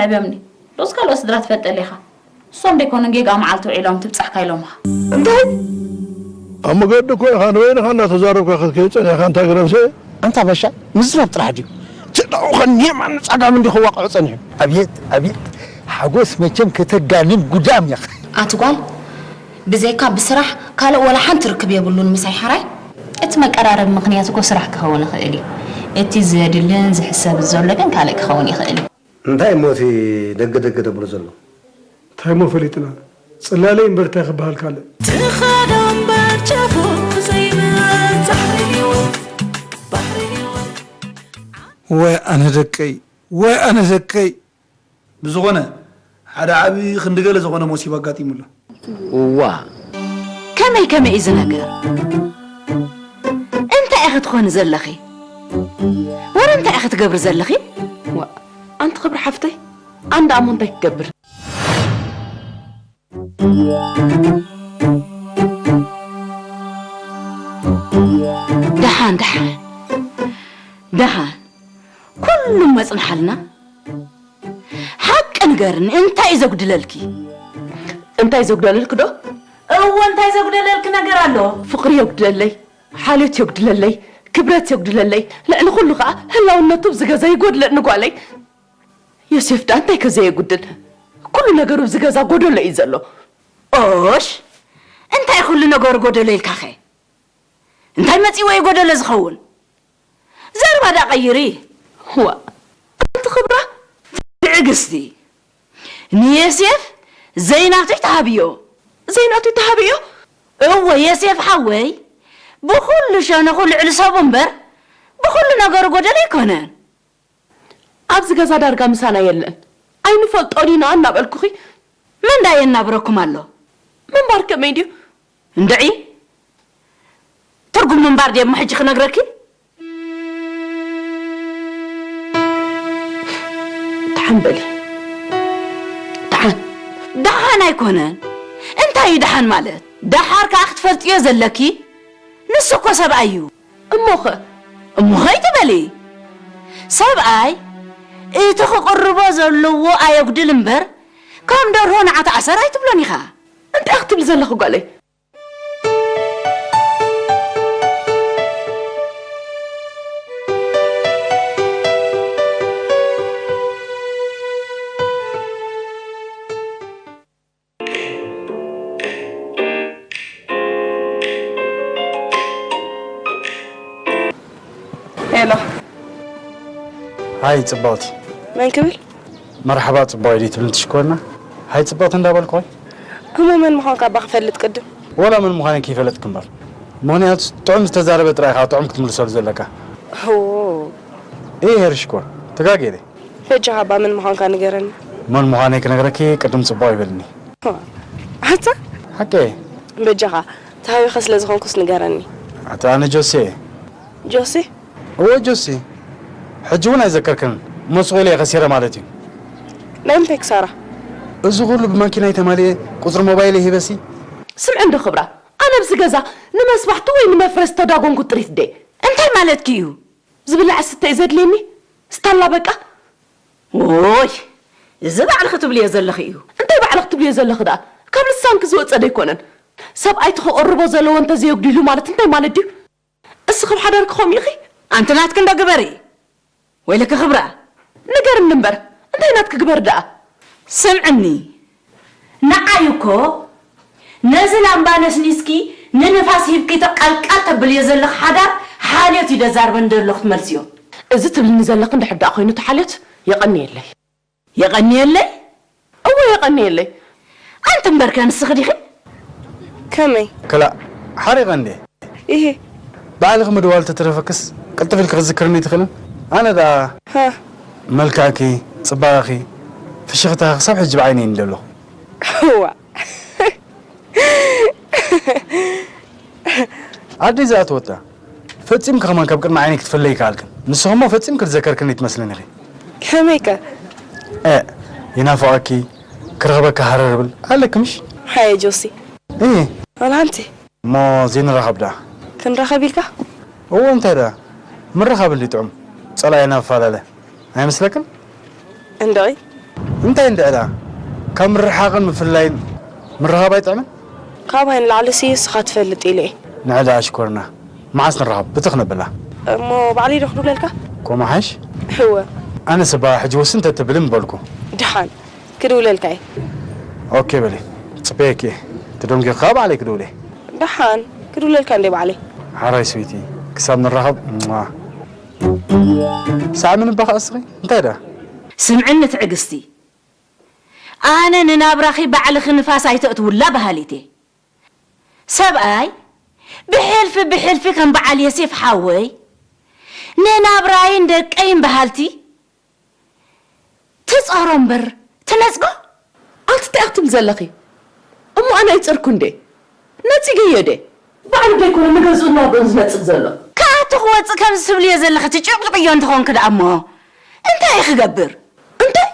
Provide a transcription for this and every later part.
ሃብዮምኒ። ዶስ ካልኦት ስድራ ትፈልጠለይ ኢኻ። እሶም ደይኮኑን ጌጋ መዓልቲ ውዒሎም ትብጻሕካ ኢሎምኻ። እንታይ? ኣብ መገዲ እኮ ኢኻ ንበይንኻ እናተዛረብካ ክትከይድ ጸኒሕካ፣ እንታ ግረምሰ። ኣንታ ባሻ፣ ምዝራብ ጥራሕ ድዩ? ትዳኡ ከን የማን ጸጋም እንዲ ክዋቕዑ ጸኒሑ። ኣቤት ኣቤት፣ ሓጎስ መቸም ከተጋንን ጉዳም ኢኻ። ኣቲ ጓል፣ ብዘይካ ብስራሕ ካልእ ወላ ሓንቲ ርክብ የብሉን ምሳይ ሓራይ? እቲ መቀራረቢ ምኽንያት እኮ ስራሕ ክኸውን ይኽእል እዩ። እቲ ዘድልን ዝሕሰብን ዘሎ ግን ካልእ ክኸውን ይኽእል እዩ። እንታይ እሞ እቲ ደገ ደገ ደብሎ ዘሎ? እንታይ እሞ ፈሊጥና? ጽላለይ እምበር እንታይ ክበሃል ካልእ? ትኸዶ እምበር ጫፉ ዘይበጽሕ ህይወት፣ ባሕሪ ህይወት። ወይ ኣነ ደቀይ፣ ወይ ኣነ ደቀይ። ብዝኾነ፣ ሓደ ዓቢ ክንዲ ገለ ዝኾነ ሞሲባ ኣጋጢሙ ኣሎ። እዋ። ከመይ ከመይ እዩ እዚ ነገር? እንታይ ኢኺ ትኾኒ ዘለኺ? ወረ እንታይ ኢኺ ትገብሪ ዘለኺ? ዋ፣ ኣንቲ ክብሪ ሓፍተይ፣ ኣንዳ ኣሞ እንታይ ክገብር? ደሓን ደሓን ደሓን፣ ኩሉ መጽንሓልና። ሓቂ ንገርኒ፣ እንታይ እዩ ዘጉድለልኪ? እንታይ ዘጉደለልኪ ዶ? እወ፣ እንታይ ዘጉደለልኪ ነገር ኣሎ? ፍቕሪ የጉድለለይ፣ ሓልዮት የጉድለለይ፣ ክብረት የጉድለለይ፣ ልዕሊ ኩሉ ኸኣ ህላውነቱ ኣብዚ ገዛ ይጎድለኒ ጓለይ። ዮሴፍ ደኣ እንታይ ከ ዘየጉድል? ኩሉ ነገሩ ኣብዚ ገዛ ጎደሎ እዩ ዘሎ። ኦሽ፣ እንታይ ኩሉ ነገሩ ጎደሎ ኢልካኸ? እንታይ መጺእዎ እዩ ጎደሎ ዝኸውን? ዘረባ ደኣ ቀይሪ። ዋእ፣ ኣንቲ ክብራ። ትዕግስቲ፣ ንዮሴፍ ዘይናቱ ኣይትሃብዮ። ዘይናቱ ኣይትሃብዮ? እወ፣ ዮሴፍ ሓወይ ብኹሉ ሸነኹ ልዕሊ ሰቡ እምበር ብኹሉ ነገሩ ጎደሎ ኣይኮነን። ኣብዚ ገዛ ዳርጋ ምሳና የለን። ኣይንፈልጦን ኢና እናበልኩኺ። መን ደኣ የናብረኩም ኣሎ? ምንባር ከመይ ድዩ? እንድዒ፣ ትርጉም ምንባር ድየ እሞ ሕጂ ክነግረኪ? ደሓን በሊ። ደሓን። ደሓን ኣይኮነን። እንታይ እዩ ደሓን ማለት? ደሓር ከኣ ክትፈልጥዮ ዘለኪ፣ ንሱ እኮ ሰብኣይ እዩ። እሞኸ? እሞኸ ኣይትበሊ። ሰብኣይ እቲ ክቕርቦ ዘለዎ ኣየጉድል እምበር፣ ከም ደርሆ ንዓ ተኣሰር ኣይትብሎን ኢኻ። እንታይ ክትብሊ ዘለኺ ጓለይ? ሄሎ። ሃይ ጽብቕቲ። መን ክብል? መርሓባ ጽቡቕ ድዩ ትብልኒ ትሽኮርና? ሃይ ጽብቕቲ እንዳበልኩ ኾይ። እሞ መን ምዃንካ እባ ክፈልጥ ቅድም። ወላ መን ምዃነይ ከይፈለጥክ እምበር። ምኽንያቱ ጥዑም ዝተዛረበ ጥራይ ኢኻ ጥዑም ክትምልሰሉ ዘለካ። ሆ። እየ ሄር ሽኮር። ተጋግየ ድየ? በጃኻ እባ መን ምዃንካ ንገረኒ። መን ምዃነይ ክነግረኪ ቅድም ጽቡቕ ይበልኒ። ኣታ ሓቀይ። በጃኻ ተሃዊኸ ስለ ዝኾንኩስ ንገረኒ። ኣታ ኣነ ጆሴ እየ። ጆሲ? እወ ጆሲ። ሕጂ እውን ኣይዘከርክን። እሞ ስቕ ኢለ እየ ከሲረ ማለት እዩ። ናይ ምንታይ ክሳራ? እዚ ኩሉ ብማኪናይ ተማሊኤ ቁጽሪ ሞባይለይ ሂበሲ። ስምዒ እንዶ ክብራ፣ ኣነ ኣብዚ ገዛ ንመስባሕቲ ወይ ንመፍረስ ዝተዳጎንኩ ጥሪት ድየ? እንታይ ማለትኪ እዩ? ዝብላዕ ዝስተ እዩ ዘድልየኒ። ስታላ በቃ። ዎይ፣ እዚ ባዕልኺ ትብልዮ ዘለኺ እዩ። እንታይ ባዕልኺ ትብልዮ ዘለኺ ደኣ? ካብ ልሳንኪ ዝወጸ ዶ ኣይኮነን? ሰብኣይ እቲ ክቕርቦ ዘለዎ እንተዘየጉዲሉ ማለት እንታይ ማለት ድዩ? እስኺ ኣብ ሓዳርኪ ከምኡ ኢኺ? ኣንቲ ናትኪ እንዶ ግበሪ። ወይለኪ ክብራ። ንገርኒ እምበር፣ እንታይ ናትኪ ግበሪ ደኣ? ስምዕኒ፣ ንዓይ እኮ ነዚ ላምባ ነስኒስኪ ንንፋስ ሂብኪ ተቃልቃል ተብልዮ ዘለኺ ሓዳር ሓልዮት እዩ ደዛርበኒ ዘሎ ክትመልስዮ። እዚ ትብልኒ ዘለኺ እንድሕር ደኣ ኮይኑ እቲ ሓልዮት የቐንየለይ። የቐንየለይ? እወ የቐንየለይ። ኣንቲ እምበርከ ንስኺ ዲኺ? ከመይ? ክላእ፣ ሓሪቐ እንዴ? ኢሂ። ባዕልኺ ምድዋል ተትረፈክስ ቅልጥፍ ኢልኪ ክትዝክርኒ ኣይትኽእልን? ኣነ ደኣ ሃ። መልክዕኪ፣ ጽባቐኺ፣ ፍሽኽታኺ ክሳብ ሕጂ ብዓይነይ እየ ዘለኹ። እዋ። ዓደይ ዝኣተወታ ፈጺምኪ ከማን ካብ ቅድሚ ዓይነይ ክትፍለይ ኣይከኣልክን። ንስኺ እሞ ፈጺምኪ ዝዘከርክኒ ኣይትመስልን ኢኺ። ከመይከ? እ፣ ይናፍቐኪ፣ ክረኽበኪ ሃረር እብል ኣለኪ ምሽ? ሃየ ጆሲ። እ፣ ዋላ ሓንቲ። እሞ ዘይንራኸብ ደኣ? ክንራኸብ ኢልካ? እዎ፣ እንታይ ደኣ? ምርኻብ እንዲ ጥዑም፣ ጸላኢና ኣፈላለ ኣይመስለክን? እንድዒ። እንታይ እንድዕዳ? ካብ ምርሓቕን ምፍላይን ምርኻብ ኣይጥዕምን? ካብ ሃይ ንላዕሊ ሲ እስኻ ትፈልጥ ኢለ እየ። ንዕዳ ኣሽኮርና። መዓስ ንራኸብ? ብትኽ ነብላ። እሞ ባዕለይ ዶ ክድውለልካ? ኮማሓሽ? እወ። ኣነስ እባ ሕጂ ወስን ተትብሊ ምበልኩ። ደሓን። ክድውለልካ እየ። ኦኬ በሊ። ጽበየኪ እየ። ተደንጊኻ ባዕለይ ክድውል እየ። ደሓን። ክድውለልካ እንደ ባዕለይ። ሓራይ ስዊቲ። ክሳብ ንራኸብ። ሟ። ሳዕምኒ እባ ኸኣ እስኺ። እንታይ ደኣ? ስምዕኒ ትዕግስቲ። ኣነ ንናብራኺ ባዕልኺ ንፋስ ኣይተእትውላ በሃሊት እየ። ሰብኣይ ብሕልፊ ብሕልፊ ከም በዓል የሴፍ ሓወይ ንናብራይን ደቀይን በሃልቲ ትጸሮ እምበር ትነጽጎ? ኣንቲ እንታይ ኢኺ ትብሊ ዘለኺ? እሞ ኣነ ኣይጸርኩ እንዴ? ነጺገዮ ደ? ባዕሉ ዶ ኣይኮነ ንገዝኡ እናወደኦን ዝነጽግ ዘሎ? ከኣቱ ክወጽእ ከምዚ ትብልዮ ዘለኺ ትጭቕጭቕዮ እንተኾንኪ ደኣ እሞ እንታይ ክገብር? እንታይ?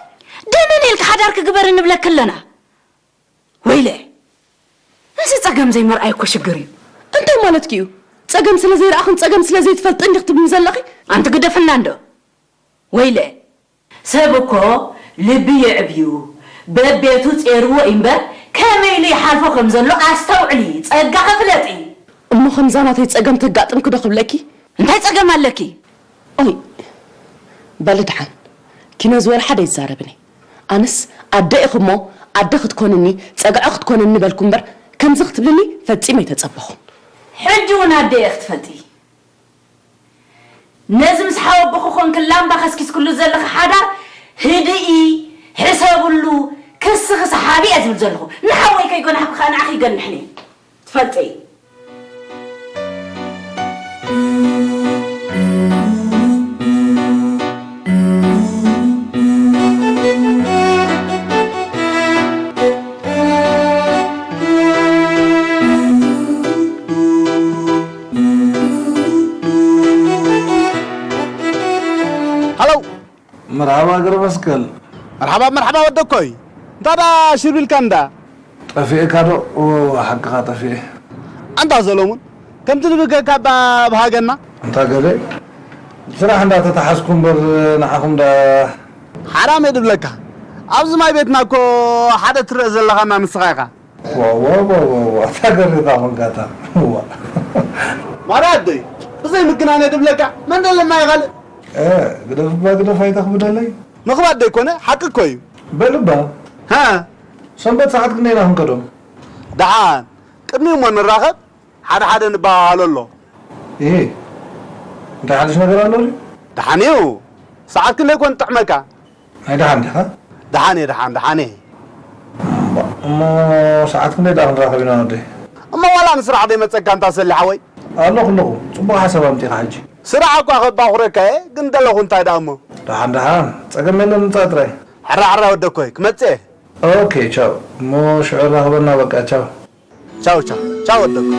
ደነን ኢልኪ ሓዳር ክግበር እንብለኪ ኣለና። ወይለ፣ እዚ ጸገም ዘይምርኣይ እኮ ሽግር እዩ። እንታይ ማለትኪ እዩ? ጸገም ስለ ዘይረኣኽን ጸገም ስለ ዘይትፈልጥን ዲኺ ትብልኒ ዘለኺ? ኣንቲ ግደፍና እንዶ። ወይለ፣ ሰብ እኮ ልቢ የዕብዩ፣ በቤቱ ጼርዎ እዩ እምበር፣ ከመይ ኢሉ ይሓልፎ ከም ዘሎ ኣስተውዕሊ፣ ጸጋኺ ፍለጢ። እሞ ከምዛ ናተይ ጸገም ተጋጥምኪ ዶ ክብለኪ? እንታይ ጸገም ኣለኪ? ኦይ፣ በሊ ደሓን፣ ኪኖ ዝበለ ሓደ ኣይዛረብን እየ። ኣነስ ኣደ ኢኺ እሞ፣ ኣደ ክትኮንኒ፣ ጸግዒ ክትኮንኒ በልኩ እምበር፣ ከምዚ ክትብልኒ ፈጺመ ኣይተጸበኹን። ሕጂ እውን ኣደ እየ ክትፈልጢ። ነዚ ምስ ሓወቦኺ ኮንኪ ላምባ ከስኪስክሉ ዘለኺ ሓዳር ህድኢ፣ ሕሰብሉ፣ ክስኺ ሰሓቢ እየ ዝብል ዘለኹ። ንሓወይ ከይገናሕኩ ከኣ ንዓኺ ይገንሕኒ። ትፈልጢ። ሃሎ። መርሓባ ገረመስቀል። መርሓባ፣ መርሓባ ወደኮይ። እንታይ ደኣ ሽር ቢልካ እንዳ? ጠፊኤካ ዶ? ኦ፣ ሓቅኻ ጠፊኤ። ኣንታ ሰሎሙን፣ ከምቲ ንብገካ እባ ብሃገና። ኣንታ ገለ፣ ስራሕ እንዳ ተተሓዝኩ እምበር ንዓኹም ዳ። ሓራም እየ ድብለካ። ኣብዚ ማይ ቤትና እኮ ሓደ ትረአ ዘለኻና ንስኻ ኢኻ። ዋ፣ ዋ፣ ዋ፣ ዋ፣ ዋ፣ ኣታ ገሪኻ ኮንካ እታ። ዋ። ማራ ኣደይ፣ ብዘይ ምግናነ ድብለካ፣ መን ደለና ይኻልእ? እ፣ ግደፍ እባ ግደፍ ኣይተኽብደለይ። ምኽባድ ደይኮነ፣ ሓቂ እኮ እዩ። በል እባ። ሃ? ሰንበት ሰዓት ክንደይ ኢና ክንከዶ? ደሓን፣ ቅድሚ እሞ ንራኸብ፣ ሓደ ሓደ ንበሃሃሎ ኣሎ። እሂ፣ እንታይ ሓድሽ ነገር ኣሎ ድዩ? ደሓን እዩ። ሰዓት ክንደይ ኮን ትጥዕመካ? ናይ ደሓን ዲኻ? ደሓን እየ፣ ደሓን፣ ደሓን እየ። እሞ፣ እሞ ሰዓት ክንደይ ደኣ ክንራኸብ ኢና ወደይ? እሞ ዋላ ንስራሕ ደይመጸካ እንታ ሰሊ ሓወይ? ኣለኹ፣ ኣለኹ። ጽቡቕ ሓሳብ ኣምጺእኻ ሕጂ። ስራሕ እኳ ከባኹረካ እየ፣ ግን ደለኹ እንታይ ደኣ እሞ? ደሓን፣ ደሓን። ጸገም የለን፣ ምጻእ ጥራይ። ሕራ፣ ሕራ ወደኮይ፣ ክመጽእ እየ። ኦኬ፣ ቻው። እሞ ሽዑ ራኸበና በቃ፣ ቻው። ቻው፣ ቻው፣ ቻው ወደኮ።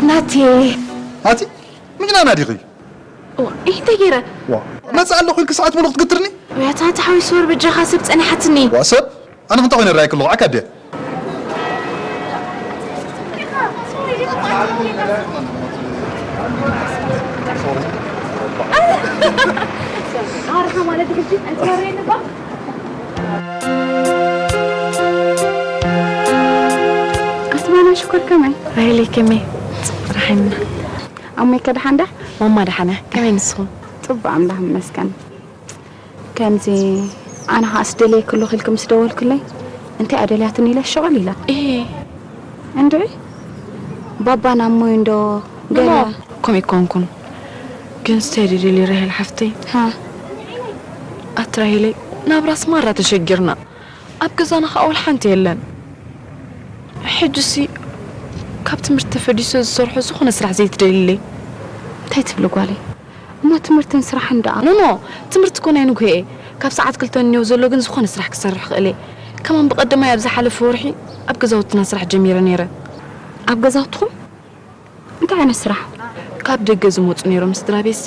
ናቲ። ናቲ? ምጅናና ዲኺ? እዋ፣ እንታይ ገይረ? ዋ፣ መጽእ ኣለኹ ኢልኪ ሰዓት ሙሉ ክትግትርኒ? ወይ ኣታ፣ ኣታ ሓወይ ስወር በጃኻ ሰብ ጸኒሓትኒ። ዋ፣ ሰብ? ኣነ ክንታ ኮይነ ራእይክ ኣለኹ፣ ዓካ ድየ? ኣርሓ ማለት ሕጂ ኣይትወረየኒ እባ። ኣትማና ሽኮር ከመይ? ራሄለይ ከመይ? ጽቡቕ ራሕና። ኣሞይከ ደሓን ዳ? ማማ ደሓና። ከመይ ንስኹም? ጽቡቕ ኣምላኽ ይመስገን። ከምዚ ኣነ ኸኣ ስደለየ ከለኹ ኢልኪ ምስ ደወልክለይ እንታይ እያ ደልያትኒ ኢለ ሸቐል ኢላ። እሄ። እንድዒ ባባ ናብ ሞይ እንዶ ገለ። ከምኡ ኣይኮንኩን። ግን ስታይ ደልየ ራሄል ሓፍተይ። ሃ። ኣቲ ራሄለይ ናብራስ ማራ ተሸጊርና። ኣብ ገዛና ኸኣ ወላ ሓንቲ የለን። ሕጂሲ ካብ ትምህርቲ ተፈዲሰ ዝሰርሖ ዝኾነ ስራሕ ዘይትደልይለይ። እንታይ ትብሊ ጓለይ? እሞ ትምህርትን ስራሕን ደኣ? ኖ፣ ኖ፣ ትምህርቲ እኮ ናይ ንግሆ እየ። ካብ ሰዓት ክልተ እንየው ዘሎ ግን ዝኾነ ስራሕ ክሰርሕ ክእል እየ። ከማን ብቐደማይ ኣብ ዝሓለፈ ወርሒ ኣብ ገዛውትና ስራሕ ጀሚረ ነይረ። ኣብ ገዛውትኹም? እንታይ ዓይነት ስራሕ? ካብ ደገ ዝመጹ ነይሮም ስድራ ቤትሲ፣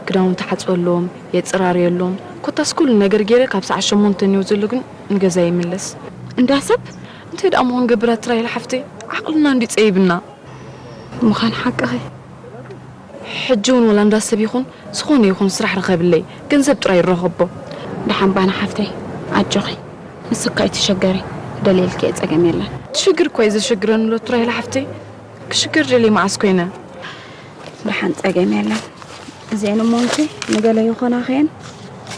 ክዳውንቲ ሓጽበሎም፣ የጽራርየሎም። ኮታስ ኩሉ ነገር ገይረ ካብ ሰዓት ሸሞንተ እኒኦ ዘሎ ግን ንገዛ ይምለስ። እንዳ ሰብ? እንታይ ደኣ ምኾን ገብራት ራሄል ሓፍተይ፣ ዓቕልና እንዲ ጸይብና። ምዃን ሓቅኺ። ሕጂ እውን ወላ እንዳ ሰብ ይኹን ዝኾነ ይኹን ስራሕ ርኸብለይ፣ ገንዘብ ጥራይ ይረኸቦ። ደሓን ባና ሓፍተይ፣ ኣጆኺ። ንስካ ኣይትሸገሪ፣ ክደልየልኪ እየ፣ ጸገም የለን። ትሽግር እኮ እዩ ዘሸግረኒ ሎቱ ራሄል ሓፍተይ። ክሽገር ደልየ መዓስ ኮይነ? ደሓን ጸገም የለን። እዚአን እሞ እንቺ ንገለ ይኾና ኸየን፣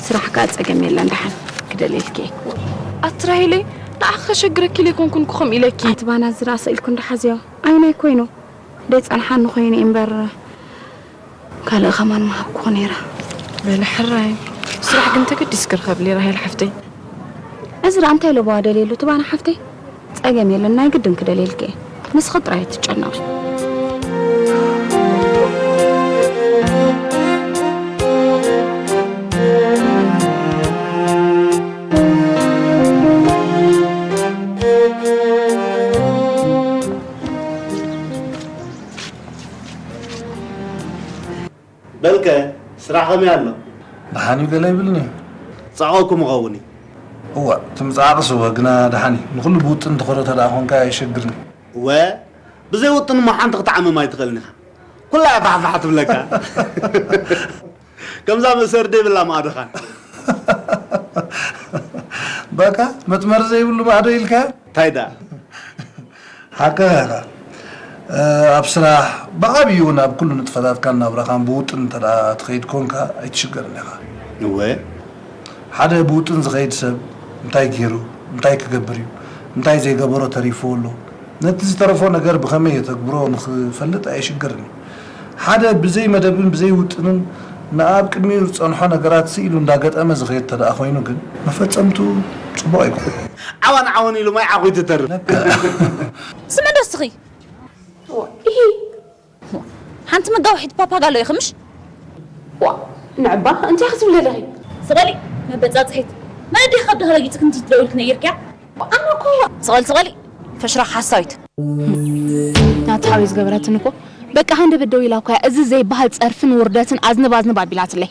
ስራሕ ከኣ ጸገም የለን፣ ደሓን ክደልየልኪ እየ። ኣቲ ራሄለይ፣ ንዓኺ ከሸግረኪ ኢለ ኣይኮንኩን እኮ ከምኡ ኢለኪ። ኣቲ ባና ዝረኣ ስእልኩ እንዳሓዝዮ፣ ኣይናይ ኮይኑ። ደይጸንሓኒ ኮይኑ እዩ እምበር፣ ካልእ ከማን ምሃብኩኹ ነይረ። በሊ ሕራይ። ስራሕ ግን ተገዲስኪ ርኸብሊ ራሄል ሓፍተይ። እዚ ደኣ እንታይ ለበዋ ደልየሉ ትባና ሓፍተይ? ጸገም የለን፣ ናይ ግድን ክደልየልኪ እየ። ንስኺ ጥራይ ኣይትጨነቒ። በልከ፣ ስራሕ ከመይ ኣሎ? ደሓን እዩ፣ ገለ ይብልን እዩ። ጻዕቑኩም እኸውን እዩ። እዋ፣ እቲ ምጻዕቕስ እወ፣ ግና ደሓን እዩ። ንኹሉ ብውጥን ትኸዶ ተደኣ ኾንካ ኣይሸግርን እዩ። እወ፣ ብዘይ ውጥን እሞ ሓንቲ ክትዓምም ኣይትኽእልን ኢኻ። ኩላ እያ ፋሕፋሕ ትብለካ። ከምዛ መእሰሪ ዘይብላ ማዕዶ ኻን። በቃ፣ መጥመሪ ዘይብሉ ማዕዶ ኢልካ? እንታይ ደኣ? ሓቅኻ ኢኻ። እ፣ ኣብ ስራሕ፣ ብዓብዩ እውን ኣብ ኩሉ ንጥፈታትካን ናብራኻን ብውጥን እንተ ደኣ ትኸይድ ኮንካ፣ ኣይትሽገርን ኢኻ። እወ። ሓደ ብውጥን ዝኸይድ ሰብ እንታይ ገይሩ፣ እንታይ ክገብር እዩ፣ እንታይ ዘይገበሮ ተሪፍዎ ኣሎ፣ ነቲ ዝተረፎ ነገር ብኸመይ የተግብሮ ንኽፈልጥ ኣየሽግርን እዩ። ሓደ ብዘይ መደብን ብዘይ ውጥንን ንኣብ ቅድሚኡ ዝጸንሖ ነገራት ስኢሉ እንዳገጠመ ዝኸይድ ተደኣ ኮይኑ ግን፣ መፈጸምትኡ ጽቡቕ ኣይኮነን። ዓዋን ዓወን ኢሉ ማይ ዓኹ ይትተርፍ። ነካ። ስምዒ ዶ እስኺ? ኢሂ። ሓንቲ መጋውሒት ፓፓጋሎ ኢኺ ምሽ? ዋ፣ ንዕባ እንታይ ክትብሊ ኣለኺ? ስቐሊ መበጻጽሒት። መን ኣዴኺ ካብ ደኺ ረጊጽኪ ከምዚ ትደውልኪ ነጊርክያ? ኣነ እኮ ስቐሊ፣ ስቐሊ። ፈሽራኽ ሓሳዊት። ናቲ ሓወይ ዝገበረትኒ እኮ በቃ ሃንደበት ደው ኢላ እኮ እያ። እዚ ዘይበሃል ጸርፍን ውርደትን ኣዝንብ ኣዝንብ ኣቢላትለይ።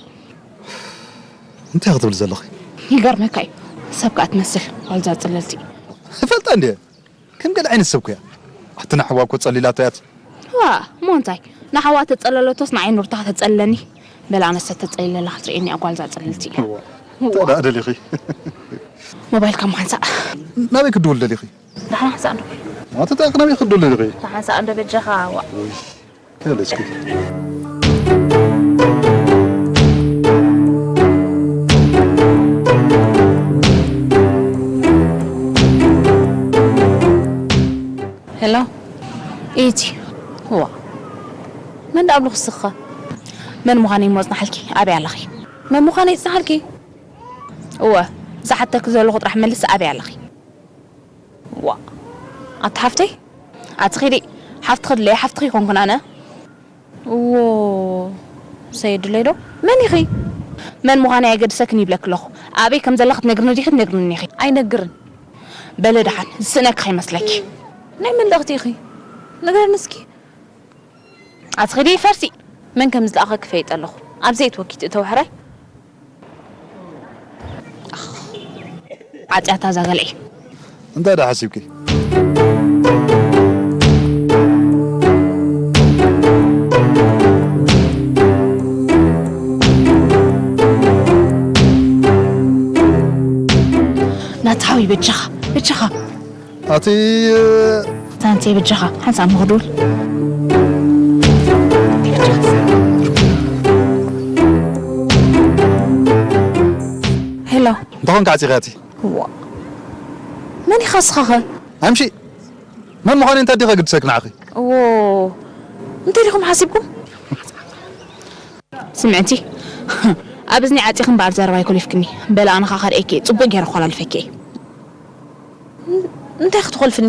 እንታይ ክትብል ዘለኺ? ይገርመካ እዩ። ሰብ ከኣ ትመስል፣ ጓልዛ ጽልልቲ። ይፈልጣ እንድየ። ከም ገለ ዓይነት ሰብ እኮ እያ። ኣቲ ንሓዋ እኮ ጸሊላቶ እያ። ዋ፣ እሞ እንታይ? ንሓዋ ተጸለለቶስ ንዓይ ኑርታ ከተጸልለኒ? በላ ኣነሰ ተጸሊለላ ክትርእየኒ እያ ጓልዛ ጽልልቲ። ዋ፣ እንታይ ደኣ ደሊኺ? ሞባይልካ እሞ ሓንሳእ። ናበይ ክድውል ደሊኺ? ደሓን ሓንሳእ እንዶ። ኣቲ እንታይ ናበይ ክድውል ደሊኺ? ደሓን ሓንሳእ እንዶ በጃኻ፣ ዋ። ከለስኪ። ሄሎ፣ ኢቲ። እዋ። መን ደኣ ኣብሉ ክስኻ? መን ምዃነይ እሞ ጽናሕልኪ? ኣበይ ኣለኺ? መን ምዃነይ ጽናሕልኪ? እወ፣ ዝሓተኪ ዘለኹ ጥራሕ መልሲ፣ ኣበይ ኣለኺ? ዋ፣ ኣቲ ሓፍተይ? ኣቲ ኺዲ፣ ሓፍትኺ ድለይ፣ ሓፍትኺ ይኾንኩን ኣነ። እዎ፣ ሰየድለይ ዶ? መን ኢኺ? መን ምዃነይ ኣይገድሰክን ይብለኪ ኣለኹ። ኣበይ ከም ዘላ ክትነግርኒ ዲኺ ትነግርኒ ኢኺ? ኣይነግርን። በሊ ደሓን፣ ዝስእነኪ ከይመስለኪ። ናይ መን ልእኽቲ ኢኺ? ንገርኒ እስኪ። ኣቲ ኺዲ ፈርሲ። መን ከም ዝለኣኸኪ ፈይጠ ኣለኹ። ኣብ ዘይት ወኪት እተው ሕራይ። ዓጽያታ እዛ ገልዒ። እንታይ ደኣ ሓሲብኪ? ናቲ ሓወይ በጃኻ፣ በጃኻ። ኣቲ ሳንቴ በጃኻ፣ ሓንሳብ ምኽዱል። ሄሎ። እንታይ ኾንካ ዓጺኻ ኣቲ? ዋ። መን ኢኻ እስኻኸ? ኣምሺ። መን ምዃነይ እንታይ ዲኻ ግድሰክ ንዓኺ? ዎ። እንታይ ዲኹም ሓሲብኩም? ስምዕቲ፣ ኣብ እዝኒ ዓጺኺ እምበኣር ዘረባይ ኮሊፍክኒ። በሊ ኣነ ኸኣ ከርእየኪ እየ፣ ጽቡቕ ገይረ ኮላልፈኪ እየ። ን-፣ እንታይ ክትኾልፍኒ?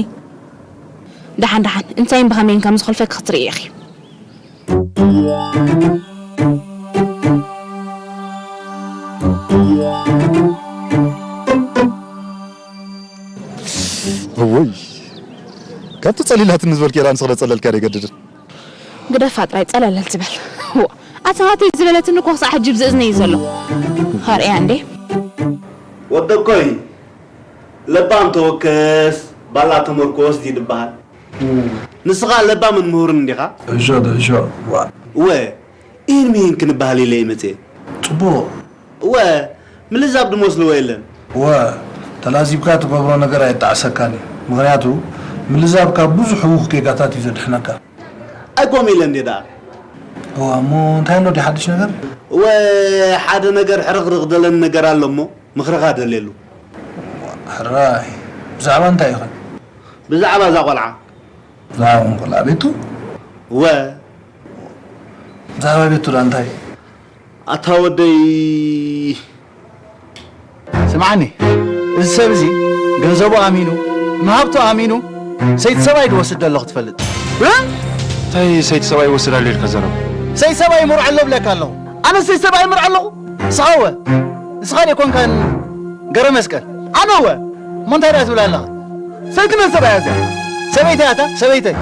ደሓን ደሓን፣ እንታይን ብኸመይን ከም ዝኾልፈኪ ክትርኢ ኢኺ። ቀሊላትኒ ዝበልክዮ ደኣ ንስኽለ ጸለልካ ዶ ይገድድን? ግደፋ ጥራይ ጸለለል ትበል። ዋ፣ ኣታ ናተይ ዝበለትኒ እኮ ክሳዕ ሕጂ ብዝእዝነይ እዩ ዘሎ። ኸርእያ እንዴ? ወደኮይ፣ ለባም ተወከስ፣ ባላ ተመርኮስ ድዩ ዝበሃል? ንስኻ ለባምን ምሁርን እንዲኻ? እሾ ዶ እሾ፣ ዋ። እወ፣ ኢሂን ምሂን ክንበሃል ኢለ እየ መጽየ። ጽቡቕ። እወ፣ ምልዛብ ድመስልዎ የለን። እወ፣ ተላዚብካ ትገብሮ ነገር ኣየጣዕሰካን እዩ። ምኽንያቱ፣ ምልዛብ ካብ ብዙሕ ህዉኽ ጌጋታት እዩ ዘድሕነካ። ኣይ፣ ከምኡ ኢለ እንድየ ደኣ። እወ፣ እሞ እንታይ ኣሎ ድዩ ሓድሽ ነገር? እወ፣ ሓደ ነገር ሕርኽርኽ ደለኒ ነገር ኣሎ እሞ፣ ምኽርኻ ደልየሉ። ሕራይ፣ ብዛዕባ እንታይ እዩ ኸ? ብዛዕባ እዛ ቖልዓ። ብዛዕባ ቖልዓ ቤቱ? እወ። ብዛዕባ ቤቱ ደኣ እንታይ? ኣታ ወደይ። ስምዓኒ፣ እዚ ሰብ እዚ ገንዘቡ ኣሚኑ፣ ንሃብቱ ኣሚኑ፣ ሰይቲ ሰብኣይ ድወስድ ደሎ ክትፈልጥ። እ? እንታይ ሰይቲ ሰብኣይ ይወስድ ኣሎ ኢልካ ዘረባ? ሰይቲ ሰብኣይ ይምርዖ ኣሎ ብለካ ኣለኹ። ኣነ ሰይቲ ሰብኣይ ይምርዖ ኣለኹ? ንስኻ እወ። ንስኻ ደይኮንካን ገረመስቀል? ኣነ እወ። እሞ እንታይ ደኣ ትብል ኣለኻ? ሰይቲ መን ሰብኣያ እዚኣ? ሰበይተይ ኣታ፣ ሰበይተይ።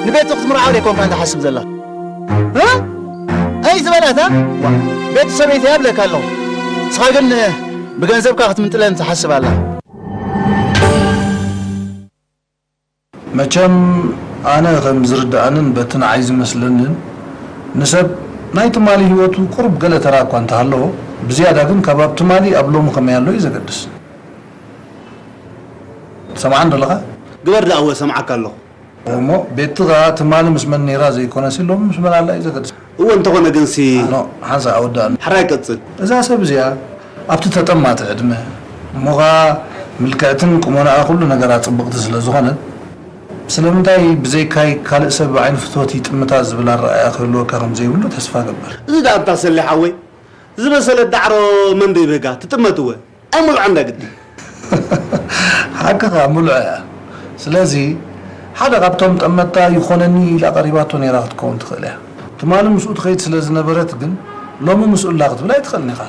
ንቤቱ ክትምርዓው ደይኮንካን ትሓስብ ዘለኻ? እ? ኣይ ዝበላታ? ዋ፣ ቤቱ ሰበይተይ እብለካ ኣለኹ። ንስኻ ግን ብገንዘብካ ክትምንጥለን ትሓስብ ኣለኻ። መቸም ኣነ ከም ዝርድኣንን በቲ ንዓይ ዝመስለንን ንሰብ ናይ ትማሊ ህይወቱ ቁሩብ ገለ ተራ እኳ እንተሃለዎ፣ ብዝያዳ ግን ካብ ኣብ ትማሊ ኣብ ሎሚ ከመይ ኣሎ እዩ ዘገድስ። ትሰምዓኒ ዶ ኣለኻ? ግበር ደኣ እወ፣ እሰምዓካ ኣለኹ። እሞ ቤቲ ኸኣ ትማሊ ምስ መን ነይራ ዘይኮነሲ ሎሚ ምስ መን ኣላ እዩ ዘገድስ። እወ፣ እንተኾነ ግንሲ። ኖ፣ ሓንሳእ ኣወዳእኒ። ሕራይ ቀጽል። እዛ ሰብ እዚኣ ኣብቲ ተጠማቲ ዕድመ፣ እሞ ኸኣ ምልክዕትን ቁመናኣ ኩሉ ነገራ ጽብቕቲ ስለ ዝኾነት፣ ስለምንታይ ብዘይካይ ካልእ ሰብ ብዓይኒ ፍትወት ይጥምታ ዝብል ኣረኣእያ ክህልወካ ከም ዘይብሉ ተስፋ እገብር። እዚ ደኣ እንታ ሰሌ ሓወይ፣ ዝበሰለት ዳዕሮ መን ዶ ይብህጋ? ትጥመት እወ። ኣይምልዖን ዳ ግዲ። ሓቅኻ፣ ምልዖ እያ። ስለዚ፣ ሓደ ካብቶም ጠመትታ ይኾነኒ ኢላ ቀሪባቶ ነይራ ክትከውን ትኽእል እያ። ትማሊ ምስኡ ትኸይድ ስለ ዝነበረት ግን፣ ሎሚ ምስኡ ኣላ ክትብል ኣይትኽእልን ኢኻ።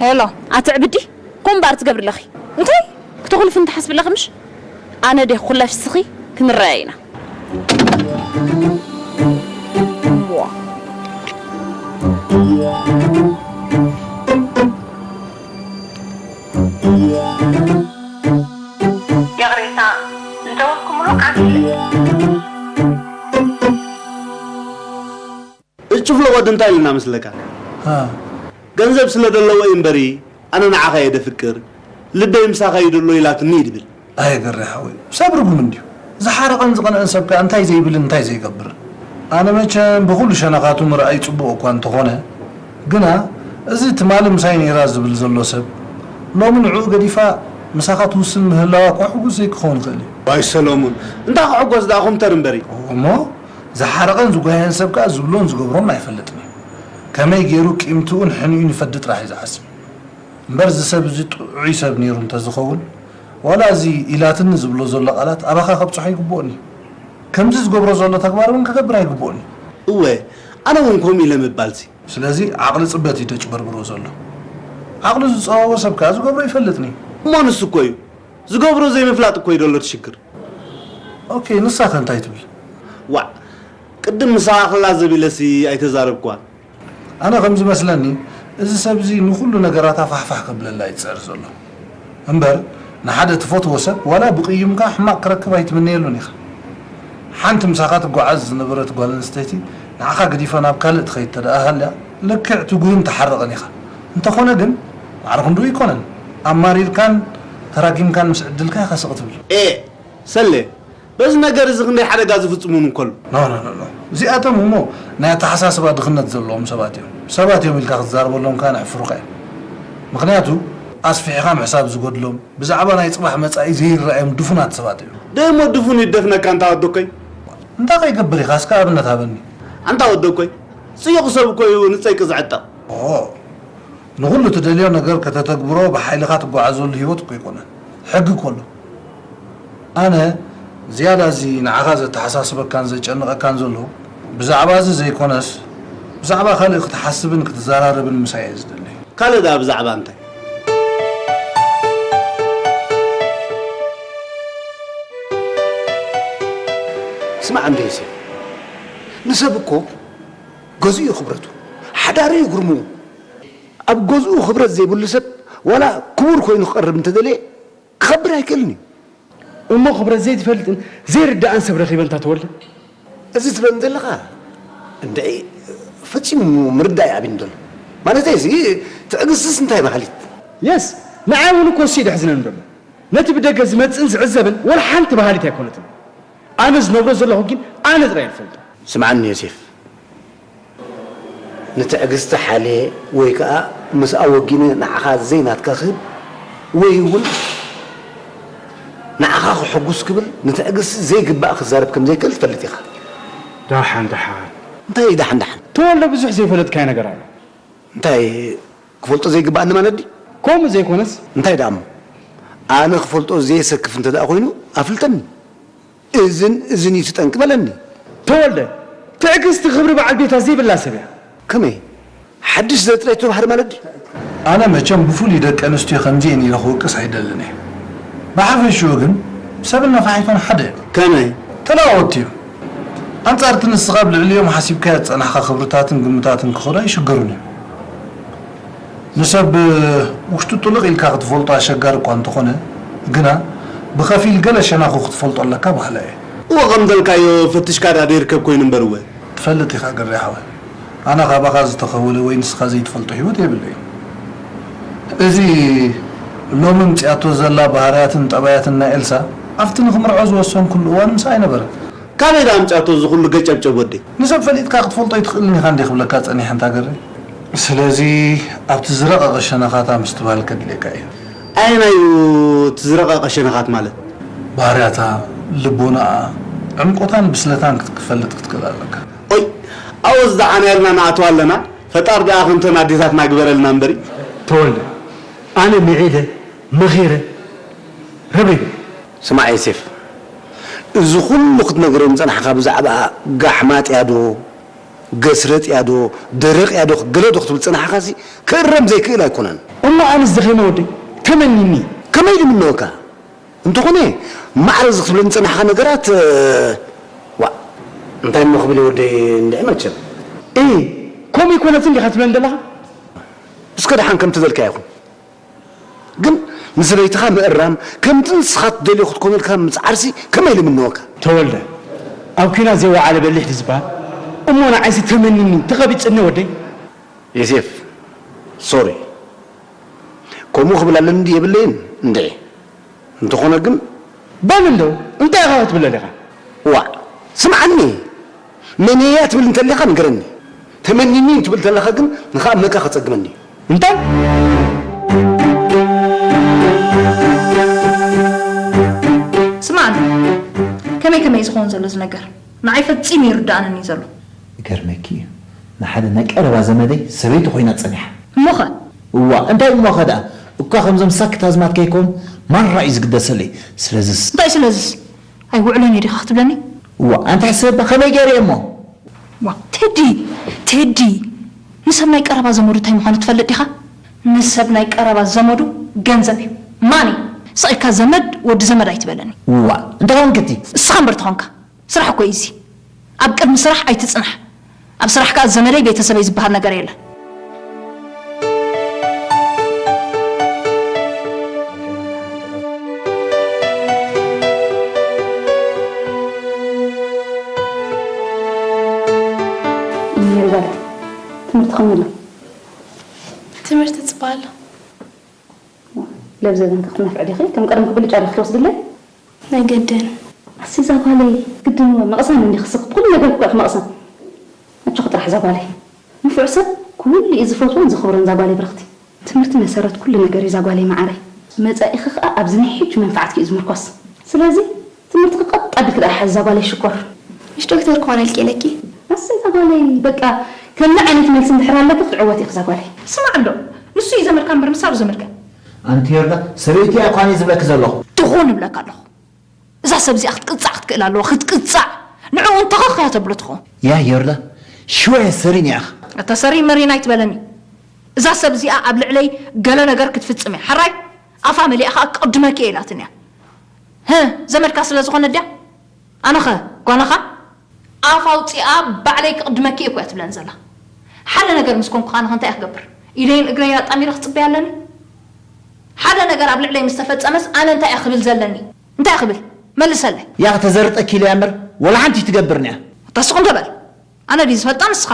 ሄሎ፣ ኣቲ ዕብዲ፣ ኮምባር ትገብሪ ኣለኺ። እንታይ? ክተኹልፍኒ ትሓስቢ ኣለኺ ምሽ? ኣነ ዲየ ክኹለፍ እስኺ? ክንረኣይ ኢና። ዋ። ይቕሬታ፣ ዝደወልኩምሉ ዓሚ። እዚ ጭፍሎ ወዲ እንታይ ኢልና መስለካ? ሃ። ገንዘብ ስለ ደለዎ እዩ እምበሪ፣ ኣነ ንዓኻ እየ ደፍቅር፣ ልበይ ምሳኻ እዩ ደሎ ኢላትኒ እዩ ድብል። ኣየ ገሬ ሓወይ፣ ሰብ ርጉም እንድዩ። ዝሓረቐን ዝቐንአን ሰብ ከኣ እንታይ ዘይብልን እንታይ ዘይገብርን። ኣነ መቸም ብኹሉ ሸነኻቱ ምርኣይ ጽቡቕ እኳ እንተኾነ፣ ግና እዚ ትማሊ ምሳይ ነይራ ዝብል ዘሎ ሰብ፣ ሎሚ ንዕኡ ገዲፋ ምሳኻ ትውስን ምህላዋ እኳ ሕጉስ ዘይክኸውን ይኽእል እዩ። ዋይ ሰሎሙን፣ እንታይ ክሕጎስ ደኣ ኮምተር እምበሪ። እሞ ዝሓረቐን ዝጓየን ሰብ ከኣ ዝብሎን ዝገብሮን ኣይፈልጥን እዩ። ከመይ ገይሩ ቂምትኡን ሕንኡን ይፈዲ ጥራሕ እዩ ዝሓስብ። እምበር እዚ ሰብ እዚ ጥዑይ ሰብ ነይሩ እንተዝኸውን፣ ዋላ እዚ ኢላትኒ ዝብሎ ዘሎ ቃላት ኣባኻ ከብጽሖ ኣይግብኦን እዩ። ከምዚ ዝገብሮ ዘሎ ተግባር እውን ክገብር ኣይግብኦን እዩ። እወ፣ ኣነ እውን ከምኡ ኢለ ምባልሲ። ስለዚ ዓቕሊ ጽበት እዩ ደጭበርብሮ ዘሎ። ዓቕሉ ዝጸበቦ ሰብ ከኣ ዝገብሮ ይፈልጥን እዩ። እሞ ንሱ እኮ እዩ። ዝገብሮ ዘይምፍላጥ እኮ እዩ ዘሎ እቲ ሽግር። ኦኬ፣ ንሳኸ እንታይ ትብል? ዋዕ፣ ቅድም ምሳኻ ክላዘብ ኢለሲ ኣይተዛረብክዋን። ኣነ ከም ዝመስለኒ፣ እዚ ሰብ እዚ ንኹሉ ነገራታ ፋሕፋሕ ከብለላ እዩ ዝጽዕር ዘሎ። እምበር፣ ንሓደ ትፈትዎ ሰብ ዋላ ብቕይምካ ሕማቕ ክረክብ ኣይትምነየሉን ኢኻ። ሓንቲ ምሳኻ ትጓዓዝ ዝነበረት ጓል ኣንስተይቲ ንዓኻ ገዲፋ ናብ ካልእ ትኸይድ ተደኣ ሃልያ፣ ልክዕ ትጉህን ትሓርቕን ኢኻ። እንተኾነ ግን፣ ማዕረ ክንድኡ ኣይኮነን። ኣማሪርካን ተራጊምካን ምስ ዕድልካ ኢኻ ስቕ ትብል። ኤ፣ ሰሌ፣ በዚ ነገር እዚ ክንደይ ሓደጋ ዝፍጽሙን እንከሉ። ኖ፣ ኖ፣ ኖ፣ ኖ። እዚኣቶም እሞ ናይ ኣተሓሳስባ ድኽነት ዘለዎም ሰባት እዮም። ሰባት እዮም ኢልካ ክትዛረበሎም ከኣ ነዕፍሩኻ እዮም። ምኽንያቱ ኣስፊሕኻ ምሕሳብ ዝጎድሎም፣ ብዛዕባ ናይ ጽባሕ መጻኢ ዘይረኣዮም ድፉናት ሰባት እዮም። ደሞ ድፉን ይደፍነካ ኣንታ ወደኮይ። እንታይ ከይገብር ኢኻ? እስከ ኣብነት ሃበኒ። ኣንታ ወደኮይ፣ ጽዩቕ ሰብ እኮ እዩ ንጸይቂ ዝዕጠቕ። ኦ፣ ንኹሉ ትደልዮ ነገር ከተተግብሮ ብሓይልኻ ትጓዓዘሉ ህይወት እኮ ኣይኮነን። ሕጊ እኮ ኣሎ። ኣነ ዝያዳ እዚ ንዓኻ ዘተሓሳስበካን ዘጨንቐካን ዘሎ ብዛዕባ እዚ ዘይኮነስ፣ ብዛዕባ ካልእ ክትሓስብን ክትዘራረብን ምሳይ እየ ዝደሊ። ካልእ ደኣ ብዛዕባ እንታይ? ስማዕ እንዶ ዮሴፍ፣ ንሰብ እኮ ገዝኡ እዩ ክብረቱ፣ ሓዳሩ እዩ ግርምኡ። ኣብ ገዝኡ ክብረት ዘይብሉ ሰብ ዋላ ክቡር ኮይኑ ክቐርብ እንተደልየ ክኸብር ኣይክእልን እዩ። እሞ ክብረት ዘይትፈልጥን ዘይርዳእን ሰብ ረኺበ እንታ ተወልደ? እዚ ትብለኒ ዘለኻ እንድዒ ፈጺሙ ምርዳእ ይኣብይኒ ዘሎ። ማለተይ እዚ ትዕግስትስ እንታይ በሃሊት? የስ፣ ንዓይ እውን እኮ እሱ እዩ ደሕዝነኒ ዘሎ። ነቲ ብደገ ዝመጽእን ዝዕዘብን ወላ ሓንቲ በሃሊት ኣይኮነትን። ኣነ ዝነብሮ ዘለኹ ግን ኣነ ጥራይ እየ ዝፈልጦ። ስምዓኒ ዮሴፍ፣ ንትዕግስቲ ሓልየ ወይ ከኣ ምስኣ ወጊነ ንዓኻ ዘይናትካ ክህብ ወይ እውን ንዓኻ ክሕጉስ ክብል ንትዕግስቲ ዘይግባእ ክዛረብ ከም ዘይክእል ትፈልጥ ኢኻ። ደሓን ደሓን። እንታይ እዩ ደሓን ደሓን? ተወልደ ብዙሕ ዘይፈለጥካዮ ነገር ኣሎ። እንታይ ክፈልጦ ዘይግባኣኒ ማለት ድዩ? ከምኡ ዘይኮነስ እንታይ ደኣ እሞ? ኣነ ክፈልጦ ዘየሰክፍ እንተ ደኣ ኮይኑ ኣፍልጠኒ። እዝን እዝን እዩ እቲ ጠንቂ በለኒ። ተወልደ፣ ትዕግስቲ ክብሪ በዓል ቤታ ዘይብላ ሰብ እያ። ከመይ? ሓድሽ ዘጥረይ ተባህር ማለት ድዩ? ኣነ መቸም ብፍሉይ ደቂ ኣንስትዮ ከምዚኤን ኢለ ክወቅስ ኣይደልን እየ። ብሓፈሽኡ ግን ሰብን ነፋሒቶን ሓደ እዮም። ከመይ? ተለዋወጥቲ እዮም። ኣንጻር እቲ ንስኻ ኣብ ልዕሊኦም ሓሲብካዮ ዝጸናሕካ ክብርታትን ግምታትን ክኸዱ ኣይሽገሩን እዮም። ንሰብ ውሽጡ ጥልቕ ኢልካ ክትፈልጦ ኣሸጋሪ እኳ እንተኾነ፣ ግና ብኸፊል ገለ ሸነኹ ክትፈልጦ ኣለካ በሃላይ እየ። እወ፣ ከም ዘልካዮ ፈትሽካ ደኣ ዘይርከብ ኮይኑ እምበር እወ። ትፈልጥ ኢኻ ግርያ ሓወይ፣ ኣነ ካባኻ ዝተኸወለ ወይ ንስኻ ዘይትፈልጦ ህይወት የብለይን። እዚ ሎሚ ኣምጺኣቶ ዘላ ባህርያትን ጠባያትን ናይ ኤልሳ ኣብቲ ንኽምርዖ ዝወሰንኩሉ እዋን ምሳይ ነበረ። ካበይ ደኣ ኣምጺኣቶ እዚ ኩሉ ገጨብጨብ ወደይ? ንሰብ ፈሊጥካ ክትፈልጦ ኣይትኽእልን ኢኻ እንዴ ክብለካ ጸኒሐ እንታ ገሬ። ስለዚ ኣብቲ ዝረቐቐ ሸነኻታ ምስትብሃል ከድልየካ እዩ። ኣየናይ እዩ እቲ ዝረቐቐ ሸነኻት ማለት? ባህርያታ፣ ልቦናኣ፣ ዕምቆታን ብስለታን ክት-፣ ክፈልጥ ክትክእል ኣለካ። ኦይ፣ ኣብኡ ዝደዓናየልና ንኣትዋ ኣለና። ፈጣር ደኣ ከምተን ኣዴታትና ግበረልና እምበሪ። ተወልደ፣ ኣነ ምዒደ፣ መኺረ፣ ረብሪበ። ስማዕ ዮሴፍ፣ እዚ ኩሉ ክትነግረኒ ዝጸናሕካ ብዛዕባኣ ጋሕማጥ እያ ዶ፣ ገስረጥ እያ ዶ፣ ደረቕ እያ ዶ፣ ገለ ዶ ክትብል ዝጸናሕካሲ ክእረም ዘይክእል ኣይኮነን። እሞ ኣነስ ደኺመ ወደይ፣ ተመኒኒ። ከመይ ልምነወካ? እንተኾነ ማዕረ እዚ ክትብለኒ ዝጸናሕካ ነገራት፣ እ፣ ዋእ፣ እንታይ እሞ ክብል እየ ወደይ እንድዒ መቸም። እ፣ ከምኡ ኣይኮነትን ዲኻ ትብለኒ ዘለኻ? እስከ ደሓን ከምቲ ዘልካዮ ይኹን። ግን ንሰበይትኻ ምእራም፣ ከምቲ ንስኻ ትደልዮ ክትኮነልካ ምጽዓርሲ ከመይ ኢሉ ምነወካ? ተወልደ፣ ኣብ ኲናት ዘይወዓለ በሊሕ ድዩ ዝበሃል? እሞ ንዓይሲ ተመኒኒ፣ ተቐቢጽኒ ወደይ። ዮሴፍ፣ ሶሪ። ከምኡ ክብል ኣለኒ ድዩ የብለይን? እንድዒ። እንተኾነ ግን በል እንዶ፣ እንታይ ኢኻ ክትብል ኣለኻ? ዋእ፣ ስምዓኒ። መን እያ ትብል እንተሊኻ ንገረኒ። ተመኒኒ ትብል ተለኻ ግን ንኽኣምነካ ከጸግመኒ። እንታይ? ስምዓኒ፣ ከመይ ከመይ እዩ ዝኸውን ዘሎ እዚ ነገር? ንዓይ ፈጺሙ ኣይርድኣንን እዩ ዘሎ። ይገርመኪ እዩ፣ ንሓደ ናይ ቀረባ ዘመደይ ሰበይቲ ኮይና ጸኒሓ። እሞኸ? እዋ፣ እንታይ እሞኸ ደኣ? እኳ ከምዞም ሳክት ኣዝማድ ከይከውን ማራ እዩ ዝግደሰለይ። ስለዝስ? እንታይ ስለዝስ? ኣይውዕሎን እየ ዲኻ ክትብለኒ? እዋ፣ ኣንቲ ሕሰብ ከመይ ገይረ እሞ? ዋ፣ ቴዲ፣ ቴዲ፣ ንሰብ ናይ ቀረባ ዘመዱ እንታይ ምዃኑ ትፈልጥ ዲኻ? ንሰብ ናይ ቀረባ ዘመዱ ገንዘብ እዩ። ማኒ፣ ስቕ ኢልካ ዘመድ፣ ወዲ ዘመድ ኣይትበለኒ። እዋ፣ እንታይ ኮንክቲ? እስኻ እምበር ተኾንካ። ስራሕ እኮ እዩ እዚ። ኣብ ቅድሚ ስራሕ ኣይትጽናሕ። ኣብ ስራሕ ከኣ ዘመደይ ቤተሰበይ ዝበሃል ነገር የለን። ሜሪ ጓለይ፣ ትምህርቲ ከመይ ኣሎ? ትምህርቲ ጽቡቕ ኣሎ። ለብዘበን ክትነፍዕ ዲኺ? ከም ቀደምኪ ብልጫ ዲኺ ትወስድለይ? ኣይገድን። ኣስይ እዛ ጓለይ ግድን እወ፣ መቕሰን እንዲኺ ስኽ፣ ብኹሉ ነገር እኮ ኢኺ መቕሰን። እዛ ጓለይ፣ ንፉዕ ሰብ ኩሉ እዩ ዝፈትዎን ዝኽብሮን እዛ ጓለይ ብርኽቲ። ትምህርቲ መሰረት ኩሉ ነገር እዩ እዛ ጓለይ መዓረይ። መጻኢኺ ከኣ ኣብዚ ናይ ሕጂ መንፈዓትኪ እዩ ዝምርኮስ። ስለዚ ትምህርትኺ ቀጥ ኣቢልኪ ደኣ ሓዚ እዛ ጓለይ ሽኮር። ምሽ ዶክተር ክኾነልኪ ኢለኪ። ኣሰይ እዛ ጓለይ፣ በቃ ከምዚ ዓይነት መልሲ እንድሕር ኣለኪ ክትዕወቲ ኢኺ እዛ ጓለይ። ስማዕ እንዶ፣ ንሱ እዩ ዘመድካ እምበር ንሳ ዶ ዘመድካ? ኣንቲ ዮርዳ፣ ሰበይቲ እያ እኳ እየ ዝብለኪ ዘለኹ። ትኹን እብለካ ኣለኹ። እዛ ሰብ እዚኣ ክትቅጻዕ ክትክእል ኣለዋ፣ ክትቅጻዕ። ንዕኡ እንተኸኽ እያ ተብሎ ትኸውን። ያ ዮርዳ፣ ሽወያ ሰሪን ኢኻ። እታ ሰሪን መሪን ኣይትበለኒ። እዛ ሰብ እዚኣ ኣብ ልዕለይ ገለ ነገር ክትፍጽም እያ። ሕራይ ኣፋ መሊኣ ከኣ ክቕድመኪ እየ ኢላትኒ እያ። ህ፣ ዘመድካ ስለ ዝኾነ ድያ? ኣነኸ ጓናኻ? ኣፍ ኣውጺኣ ባዕለይ ክቕድመኪ እየ እኮ እያ ትብለኒ ዘላ። ሓደ ነገር ምስ ኮንኩ ኣነኸ እንታይ እየ ክገብር? ኢደይን እግረይን ኣጣሚረ ክጽበያ ኣለኒ? ሓደ ነገር ኣብ ልዕለይ ምስ ተፈጸመስ ኣነ እንታይ እየ ክብል ዘለኒ? እንታይ እየ ክብል? መልሰለይ። ያኽ ተዘርጠኪ ኢለ እያ እምበር ወላ ሓንቲ ትገብርን እያ። ኣታ ስቕ እንተ በል። ኣነ ድዩ ዝፈልጣ ንስኻ?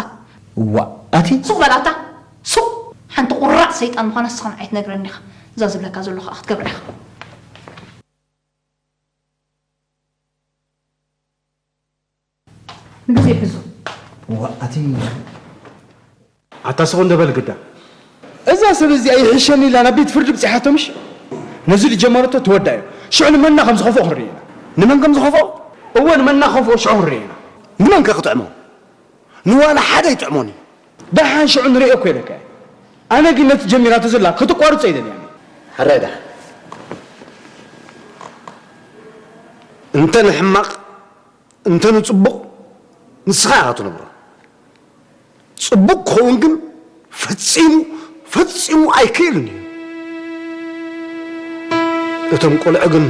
እዋ፣ ኣቲ ስቕ በል ኣታ። ስቕ። ሓንቲ ቁራዕ ሰይጣን ምዃና ንስኻ ንዓይ ትነግረኒ ኢኻ። እዛ ዝብለካ ዘለኹ ከኣ ክትገብራ ኢኻ። ንግዜ ይሕዙ። እዋ፣ ኣቲ ኣታ ስቕ እንደ በል ግዳ። እዛ ሰብ እዚኣ ይሕሸኒ ኢላ ናብ ቤት ፍርዲ ብጺሓቶ ምሽ? ነዚ ዝጀመረቶ ተወዳዮ። ሽዑ ንመና ከም ዝኸፍኦ ክንርኢ ኢና። ንመን ከም ዝኸፍኦ? እወ፣ ንመና ክኸፍኦ ሽዑ ክንርኢ ኢና። ንመን ከ ክጥዕሞ? ንዋላ ሓደ ኣይጥዕሞን እዩ። ደሓን ሽዑ ንርእዮ እኮ ኢለካ እየ። ኣነ ግን ነቲ ጀሚራቶ ዘላ ክትቋርጾ ኣይደልያን እየ። ሕራይ ደሓን። እንተ ንሕማቕ እንተ ንጽቡቕ ንስኻ ኢኻ ትነብሮ። ጽቡቕ ክኸውን ግን ፈጺሙ፣ ፈጺሙ ኣይክእልን እዩ። እቶም ቆልዑ ግን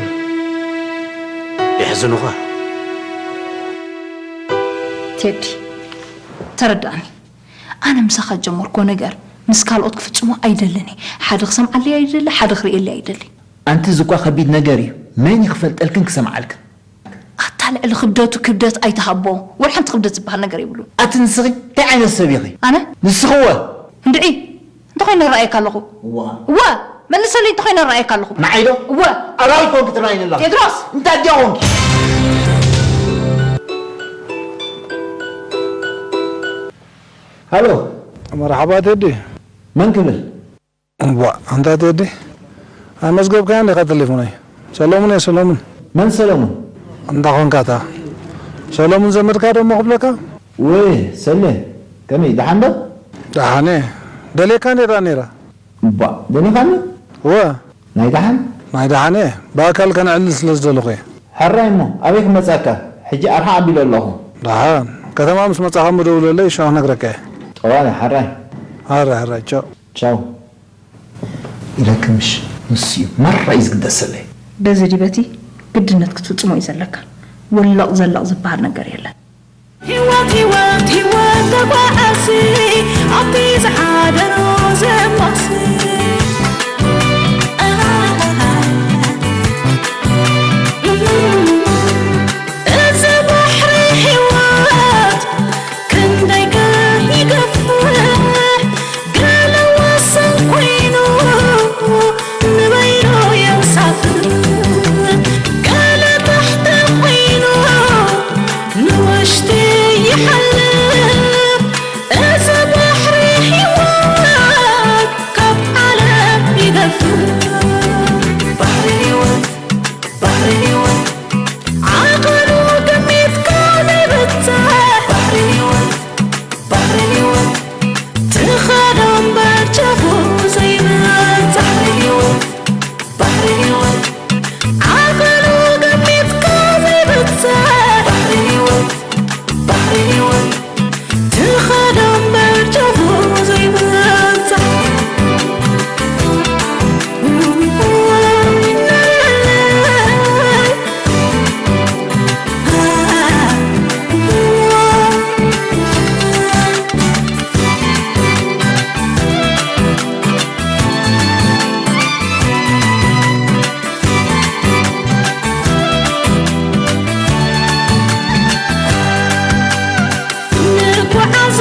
የሕዝኑኻ። ቴዲ፣ ተረዳእኒ። ኣነ ምሳኻ ጀመርኮ ነገር ምስ ካልኦት ክፍጽሞ ኣይደልን እየ። ሓደ ክሰምዓለይ ኣይደሊ፣ ሓደ ክርእየለይ ኣይደሊ። ኣንቲ እዚ እኳ ከቢድ ነገር እዩ። መን ይኽፈልጠልክን ክሰምዓልክን? ኣታ ልዕሊ ክብደቱ ክብደት ኣይትሃቦ። ወላ ሓንቲ ክብደት ዝበሃል ነገር የብሉን። ኣቲ ንስኺ እንታይ ዓይነት ሰብ ኢኺ? ኣነ? ንስኺ እወ። እንድዒ፣ እንተኾይነ እረኣየካ ኣለኹ። እዋ። እወ፣ መልሰለይ እንተኾይነ እረኣየካ ኣለኹ። ንዓይ ዶ? እወ። ኣራዊት ኮንኪ ትረኣይኒ ኣለኺ። ቴድሮስ! እንታይ ድያ ኮንኪ? ሃሎ። መርሓባ ቴዲ። መን ክብል? እዋ፣ ኣንታ ቴዲ፣ ኣይመዝገብካያን ዲኻ ተሌፎነይ? ሰሎሙን እየ፣ ሰሎሙን። መን ሰሎሙን? እንዳ ኾንካ እታ ሰሎሙን ዘመድካ ዶ እሞ ክብለካ? ወይ፣ ሰሌ፣ ከመይ፣ ደሓን ዶ? ደሓን እየ። ደልየካ ነይራ፣ ነይራ። እባ፣ ደሊኻኒ? እወ። ናይ ደሓን? ናይ ደሓን እየ። ብኣካል ከነዕልል ስለ ዝደለኹ እየ። ሕራይ እሞ፣ ኣበይ ክመጻካ? ሕጂ ኣርሓ ኣቢለ ኣለኹ። ደሓን። ከተማ ምስ መጻኻ እሞ ደውለለይ፣ ሽዑ ክነግረካ እየ። ጠዋለ፣ ሕራይ። ሕራይ፣ ሕራይ፣ ቻው። ቻው። ኢለኪ ምሽ፣ ንሱ እዩ ማራ እዩ ዝግደሰለይ። በዚ ድዩ በቲ ግድነት ክትፍጽሞ እዩ ዘለካ። ውልቕ ዘለቕ ዝበሃል ነገር የለን። ህይወት፣ ህይወት፣ ህይወት ተጓዓሲ፣ ኣብቲ ዝሓደሮ ዘማሲ። እዚ ባሕሪ ህይወት ክንደይ ከ ይገፍሕ፣ ገለ ወሰን ኮይኑ ንበይኑ የምሳፍር፣ ገለ ታሕቲ ኮይኑ ንውሽጢ ይሓልፍ። እዚ ባሕሪ ህይወት ካብ ዓለም ይገፍሕ። ባሕሪ ህይወት፣ ባሕሪ ህይወት፣ ዓቐኑ ግሚትካ ዘይብጽሕ። ባሕሪ ህይወት፣ ባሕሪ ህይወት፣ ትኸዶ እምበር ጫፉ ዘይበጽሕ። ባሕሪ ህይወት፣ ባሕሪ ህይወት፣ ዓቐኑ ግሚትካ ዘይብጽሕ። ባሕሪ ህይወት፣ ባሕሪ ህይወት፣ ትኸዶ እምበር ጫፉ ዘይበጽሕ። ንጓዓዛ